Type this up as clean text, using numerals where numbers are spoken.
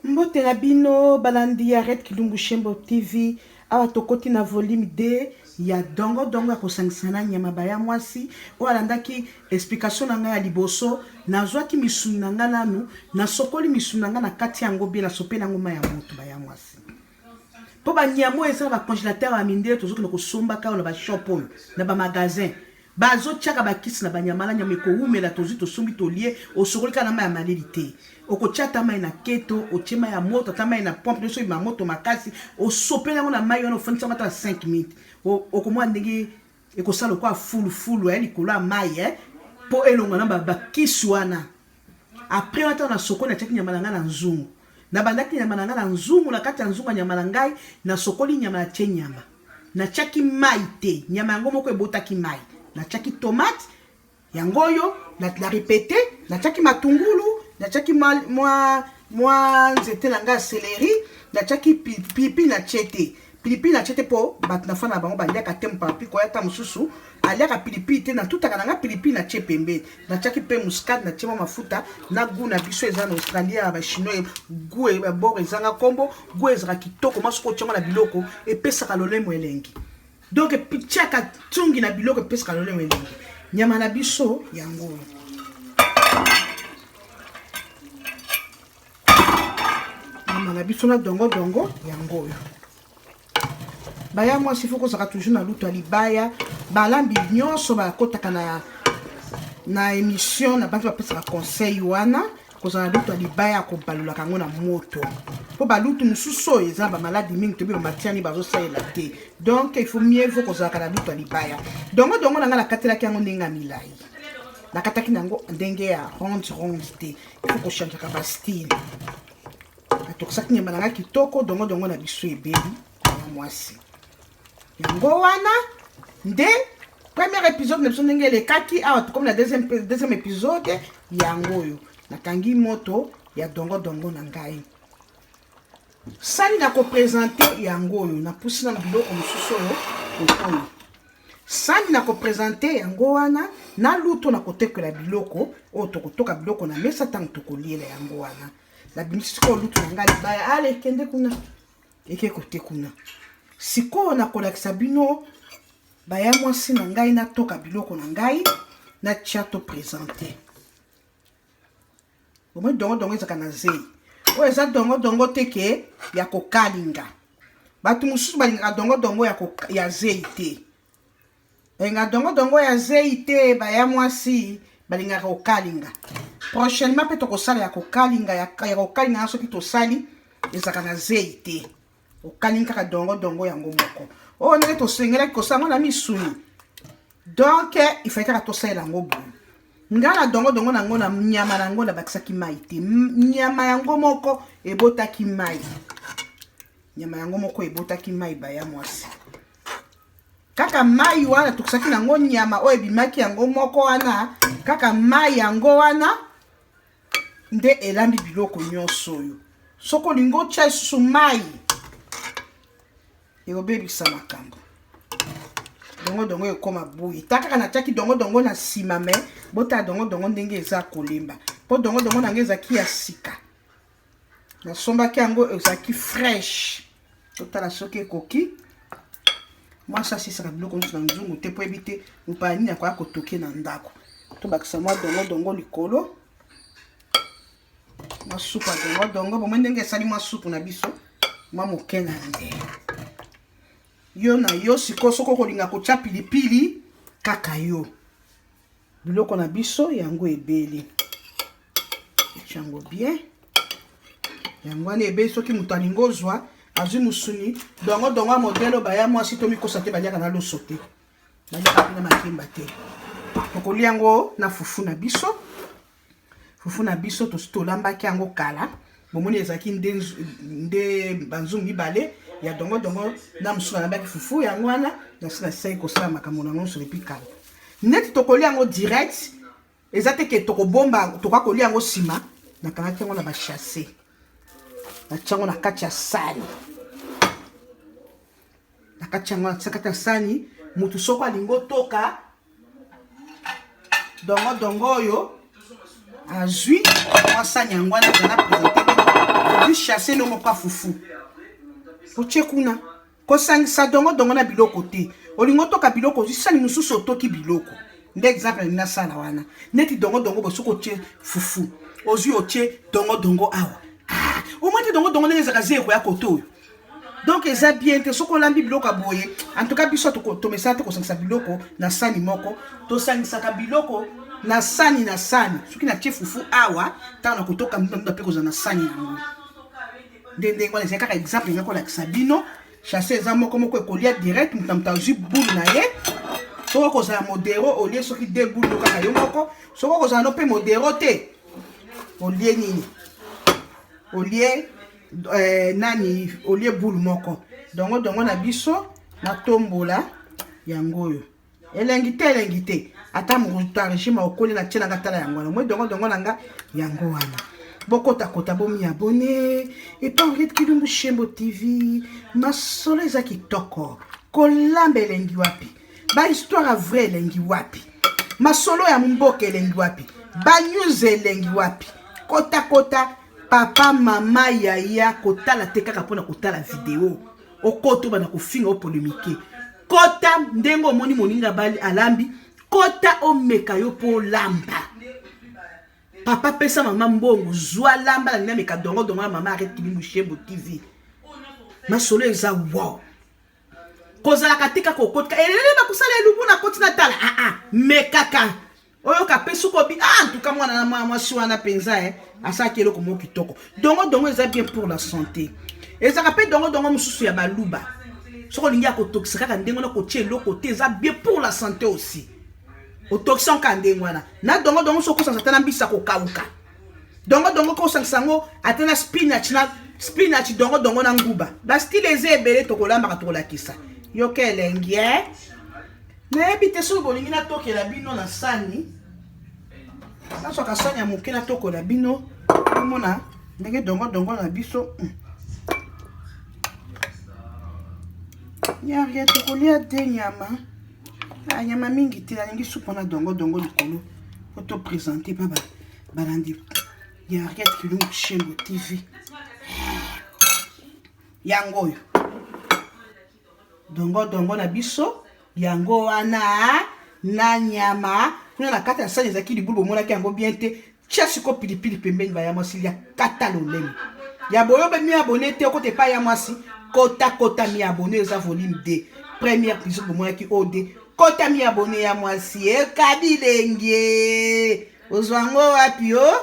Mbote na bino balandi ya Red Kilumbu Shembo TV. Awa tokoti na volume 2 ya dongo dongo ya kosangisa na nyama baya mwasi oyo alandaki explication na ngai ya liboso. Nazwaki misuni na ngai nanu, nasokoli misuni na ngai na kati yango bien, nasopeli yango mai ya moto baya mwasi. Mpo banyama oyo eza na ba congélateur ya mindele tozokende kosombaka oyo na ba shop oyo na ba magasin Bazo tiaka ba kisi na ba nyama na nyama ekowumela tozui tosombi tolie osokoli kaka na mayi ya malili te okotia ata mayi na keto otie mayi ya moto ata mayi na pompe nioso ebima moto makasi osopeli yango na mayi wana ofandisi yango ata na 5 minutes okomona ndenge ekosala lokola fulu fulu eh likolo ya mayi eh po elongwa na ba kisi wana après wana ntango nasokoli natiaki nyama na ngai na nzungu nabandaki nyama na ngai na nzungu na kati ya nzungu ya nyama na ngai nasokoli nyama natie nyama Natiaki mayi te, nyama yango moko ebotaki mayi. Natiaki tomate yango oyo na, na repete, natiaki matungulu, natiaki mwa, mwa, mwa nzete na ngai ya celery, natiaki pilipili natie te. Pilipili natie te mpo bato na fana na bango baliaka te mpapi koya ata mosusu aliaka pilipili te, natutaka na ngai pilipili natie pembeni. Natiaki mpe muscade, natie mwa mafuta na gout na biso eza na Australie ya ba chinois gout ya bord ezanga kombo gout ezalaka kitoko mwa soki otiango na biloko epesaka lolemo elengi donc tiaka ntungi na biloko epesaka lolemo elengi nyama na biso yango oyo nyama na biso na dongodongo yango oyo baya mwasi fo kozalaka toujours na lutu ya libaya balambi nyonso bakotaka na na émission na bantu bapesaka conseil wana kozala na lutu ya libaya kobalolaka yango na moto mpo balutu mosusu oyo eza na bamaladi mingi toyebi bamatiani bazosalela te donc il faut mieux vaut kozalaka na lutu ya libaya dongo dongo na ngai nakatelaki yango ndenge ya milai nakataki na yango ndenge ya ronde ronde te il faut kochangeaka bastyle Natokisaki nyama na ngai kitoko, dongo dongo na biso ebeli ya mwasi. Yango wana nde premier épisode na biso ndenge elekaki awa tokomi na deuxième, deuxième épisode yango oyo nakangi moto ya dongo dongo na ngai sani na kopresente yango oyo napusi na biloko mosusu oyo kotoyo sani na kopresente yango wana na luto na kotekwela biloko oyo tokotoka biloko na mesa ntango tokoliela yango wana nabimisi sikoyo lutu na ngai libaya ale kende kuna eke kote kuna sikoyo nakolakisa bino baya mwasi na ngai natoka biloko na ngai natia to presente omoni dongodongo ezalaka na zei oyo eza dongodongo te ke ya kokalinga bato mosusu balingaka dongodongo ya, ya zei te Balinga dongo dongo ya zeyi te baya mwasi balingaka kokalinga. Prochainement pe tokosala ya kokalinga ya, ya kokalinga na soki tosali ezalaka na zeyi te. Okalingi kaka dongo dongo yango moko. Oyo ndenge tosengelaki kosala yango na misuni. Donc il fallait kaka tosalela yango boye. Nga na dongo dongo na yango na nyama na yango nabakisaki mai te. Nyama yango moko ebotaki mai. Nyama yango moko ebotaki mai baya mwasi. Kaka mai wana tokisaki na yango nyama oyo ebimaki yango moko wana, kaka mai yango wana nde elambi biloko nyonso oyo. Soki olingi otya lisusu mai ekobebisa makambo. Dongo dongo ekoma buyi. Ta kaka natiaki dongo dongo na nsima me botala dongo dongo ndenge eza kolemba. Mpo dongo dongo na ngai ezalaki ya sika. Nasombaki yango ezalaki fresh. Totala soki ekoki. Mwasi asisaka biloko nyonso na nzungu te mpo yebi te mopaya nini akoya kotoke na ndako. Tobakisa mwa dongo dongo likolo. Mwa supu ya dongo dongo. Bomoi ndenge esali mwa supu na biso. Mwa moke na nde. Yo na yo sikoyo soki okolinga kotya pilipili kaka yo. Biloko na biso yango ebeli. Yango bien. Yango wana ebeli soki moto alingi ozwa azwi mosuni dongo dongo ya modele baya mwasi to mikosa te baliaka na loso te baliaka mpe na makemba te tokolia yango na fufu na biso fufu na biso tosi tolambaki yango kala bomoni ezalaki nde, nde banzungu mibale ya dongo dongo na mosusu nalambaki fufu yango wana nasi nasisaki kosala makambo na nyonso depuis kala neti tokolia yango direct eza te ke tokobomba tokoka kolia yango nsima nakangaki yango na bachasse natia yango na kati ya sani na kati yango natia kati ya sani motu soko alingi otoka dongo dongo oyo azwi mwa sani yango wana azala presente bino. Ozwi chasse no moko ya fufu, otie kuna. Kosangisa dongo dongo na biloko te. Olingi otoka biloko, ozwi sani mosusu otoki biloko. Nde exemple nalingi nasala wana. Neti dongo dongo boye, soki otie fufu, ozwi otie dongo dongo awa. Ah, omoni te dongo dongo ndenge ezalaka zeye koya kote oyo. Donc eza bien te soki olambi biloko ya boye. En tout cas biso tomesana te kosangisa biloko na sani moko. Tosangisaka biloko na sani na sani. Soki natie fufu awa, ntango nakotoka ndunda, ndunda mpe kozala na sani yango. Nde ndenge wana ezali kaka exemple nga kolakisa bino. Chasse eza moko moko ekolia direct, moto na moto azwi boule na ye. Soki okozala modero, olie soki 2 boule no kaka yo moko. Soki okozala no mpe modero te, olie nini? Olie nani, olie boule moko. Dongo dongo na biso natombola yango oyo. Elengi te, elengi te. Ata moto ya régime okoli na tie nanga, tala yango wana. Moi dongo dongo na nga yango wana. Bokotakota, bomi abonné epa Henriette Kilumbu Shembo TV. Masolo eza kitoko. Kolamba elengi wapi? Ba histoire ya vrai elengi wapi? Masolo ya mboka elengi wapi? Ba news elengi wapi? Kota kota, papa, mama, yaya, kotala te kaka mpona kotala video. Okota obanda kofinga, opolémique. Kota ndenge omoni moninga bali alambi, kota omeka yo mpo olamba. Papa, pesa mama mbongo, zwa lamba na nini, ameka dongo dongo ya mama Henriette Kilumbu Shembo TV. Masolo eza wow. Kozalaka te kaka okotika elele bakosala elubu na koti na tala. Ah ah, mekaka oyoka mpe soki obi. Ah, en tout cas mwana na mwana mwasi wana mpenza asalaki eloko moko kitoko. Dongo dongo eza bien pour la santé. Ezalaka mpe dongo dongo mosusu ya baluba. Soki olingi ya kotokisa kaka ndenge wana, kotia eloko te, eza bien pour la santé aussi. Otokisa kaka ndenge wana na dongo dongo. Soki okosangisa ata na mbisa kokauka, dongo dongo kosangisa yango ata na spinach, na spinach, dongo dongo na nguba, bastyle eza ebele. Tokolambaka, tokolakisa. Yoka elengi e. Nayebi te soki bolingi natokela bino na sani. Nazwaka sani ya moke, natokola bino, omona ndenge dongo dongo na biso ya tokolia te. Nyama, ah, nyama mingi te. Nalingi supu na dongo dongo likolo po toprésente mpa balandi ya Henriette Kilumbu Shembo TV. Yango oyo dongo dongo na biso yango wana na nyama kuna na kati ya sani. Ezalaki libulu, bomonaki yango bien te. Tia siko pilipili pembeni. Baya mwasi, lia, kata lolemo ya boyo. Be mi abonné te, okota epai ya mwasi. Kota kota, mi abonné. Eza volume 2, première épisode bomonaki oyo de. Kota, mi abonné ya mwasi. Ekabilenge ozwa yango wapi o?